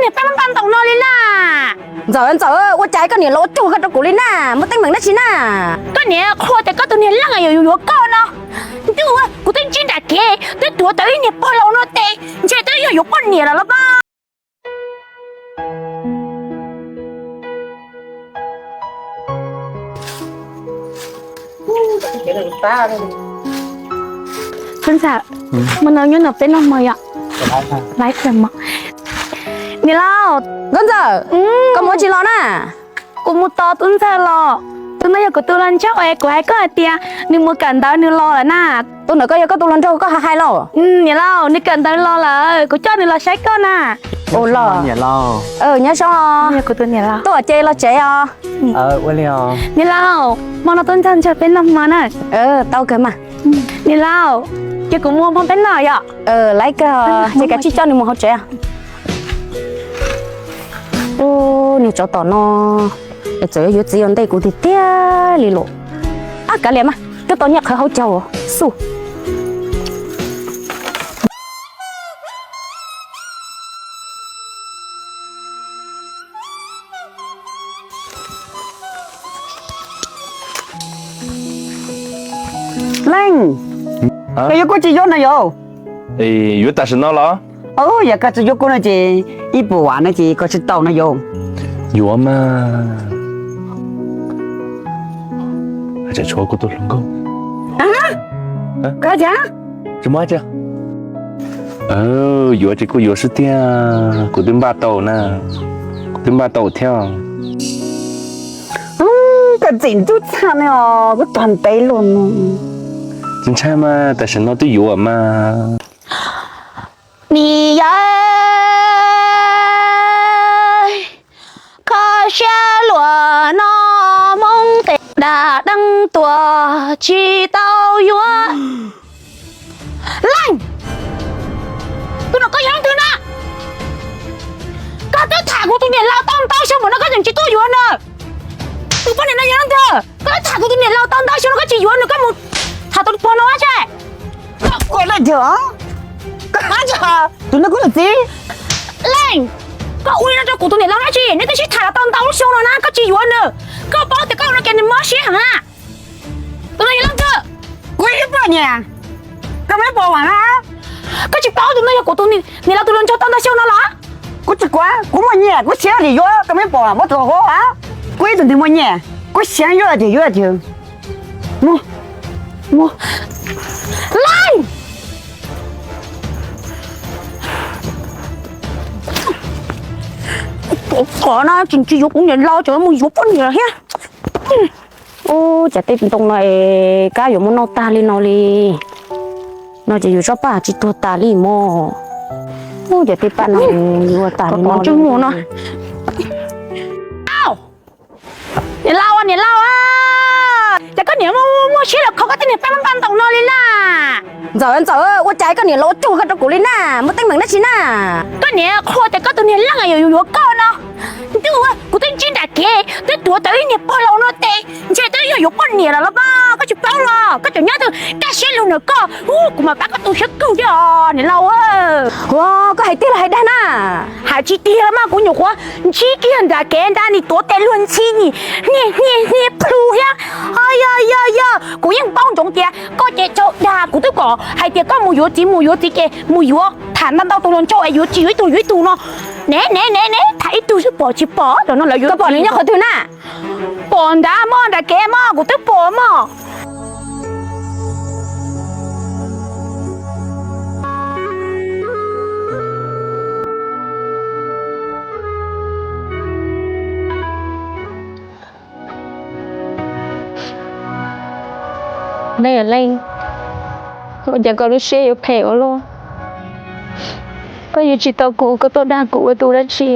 niag paj npaj ntaus no li na. Ntxawm, Ntxawm, ua cas koj niam los ua cuag koj rau kuv li na, muaj teeb meem dab tsi na? Koj niam qhuas tias koj tus niam leej yuav yuav koj no. Ntuj, kuv twb ntsib nram kev twb tuav tau ib niag pog laus no tes, ntshe twb yog yuav poj niam lawm los mas. Tub Ntxawm, hmo no nyob no peb noj hmo yom? Laiv kawg mog. Niam laus. Nkauj Ntxawm, koj mus ua tsi los na? Kuv mus tos Tub Ntxawm los. Tus no yog kuv tus hluas nraug es kuv hais koj hais tias nws mus kawm ntawv nws los lawm na. Tus ntawm koj yog koj tus hluas nraug koj hais hais los? Niam laus, nws kawm ntawv los lawm, kuv coj nws los saib koj na. Ua los. Niam laus. Nyob zoo. Tuaj ces los tsev os. Niam laus, hmo no Tub Ntxawm ntshaw peb noj hmo na. Tau kawg mas. Niam laus, ces kuv mus hmo peb noj yom? Laiv kawg, ces kav tsij coj nws mus hauv tsev. Niag tsov tom no, txawm yuav txiv yuav ntej kuv tiag tiag li los. Ab, kav liam mas, twb tau nyiaj qhawv hauv caug xwb. Leej, koj yuav kuj tsis yuav no yom? Yuav tam sim no los? Yog koj tsis yuav kuj no ces ib puas vam no ces koj tsis tau no yom? Yuav mas. Tshuav kuv tus hluas nkauj. Tsis muaj, yuav ces kuj yuav xwb tiag, kuv twb npaj tau na, kuv twb npaj tau thiab. Koj txim ntub txhaj ne os, kuj tog ntev luaj no. Tsis ntshai mas, tam sim no twb yuav mas. Nim yawg, kho siab luag no, Hmoob tes dag deeb tuag tsis tau yuav. Leej, tus no koj yog leej twg na? Koj twb tham kuv tus niam laus tau ntau xyoo mus no koj tseem tsis tuaj yuav na. Tus poj niam no yog leej twg? Koj twb tham kuv tus niam laus tau ntau xyoo no koj tsis yuav nws, koj mus tham tus pog no ua tsi? Koj ua leej twg? Koj hais tus no kuv tus txiv. Leej, koj ua li no rau kuv tus niam laus dab tsi? Neb twb sib tham los tau ntau lub xyoo no na koj tsis yuav nws. Koj paub tias koj ua no ces nws mob siab heev na. Tus no yog leej twg? Kuv ib poj niam. Koj muab pom vam na. Koj tsis paub tus no yog kuv tus niam laus tus hluas nraug tau ntau xyoo no los? Kuv tsis kuav, kuv muaj nyiaj kuv siab li yuav, koj muab pom vam muab tus hluas nraug. Kuv ib tug twg muaj nyiaj, kuv siab yuav twg yuav twg. Mus, mus. Leej, qhov no tseem tsis yuav kuv niam laus, tseem mus yuav poj niam thiab. Ub, cas tej ntoo no es kab yuav muab noj tag li no li. No ces yus tsob paj tsis tuag tas li mog. Ub, cas tej paj no yuav tas li no. Niam laus, niam laus, cas koj niam muaj siab los kho koj tej niag paj npaj ntaus no li na? Ntxawm, Ntxawm, ua cas koj niam los ua cuag koj rau kuv li na? Muaj teeb meem dab tsi na? Koj niam qhuas tias koj tus niag leej yuav yuav koj no. Ntuj, kuv twb ntsib nram kev twb tuav tau ib niag pog laus no tes, ntshe twb yog yuav poj niam lawm los mas koj tsis paub los? Koj tseem nyob twg kaj siab lug ntawm koj, kuv mam pab koj tu siab kawg thiab os niam laus. Ua, koj hais tiag los hais dag na? Hais tsis tiag los mas, kuv nyuam qhuav ntsib kiag nram kev nrad nws tuav tes luag ntxhi, hnia hnia hnia plhu thiab. Yog yog yog, kuv yeej paub ntsoov tias koj ces tsaug dag, kuv twb pom hais tias koj mus yuav txiv mus yuav txiv ces mus yuav tham ntau ntau tus hluas nraug es yuav tsis yuav ib tug yuav ib tug no. Ne ne ne ne, tham ib tug xwb pom tsis pom los no lawv yuav. Koj pom nws nyob qhov twg na? Pom nrad mog, nram kev mog, kuv twb pom mog. Leej, ua cas koj lub siab yuav phem ua luaj? Koj yuav tsis tau kuv, koj tuaj dag kuv ua tus dab tsi?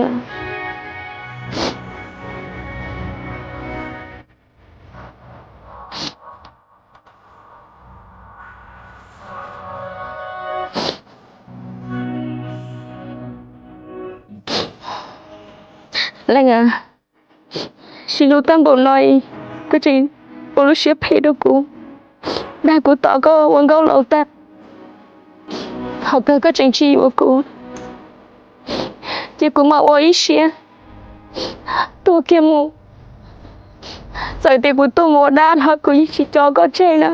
Leej, sib hlub tag npaum no, koj tseem ua lub siab phem rau kuv, dag kuv tos koj ua nkauj laus tag, thaum kawg koj tseem tsis yuav kuv. ces kuv mam ua ib siab tuag kiag mus. Txawm tias kuv tuag mus ua dab los kuv yeej tsis tso koj tseg na.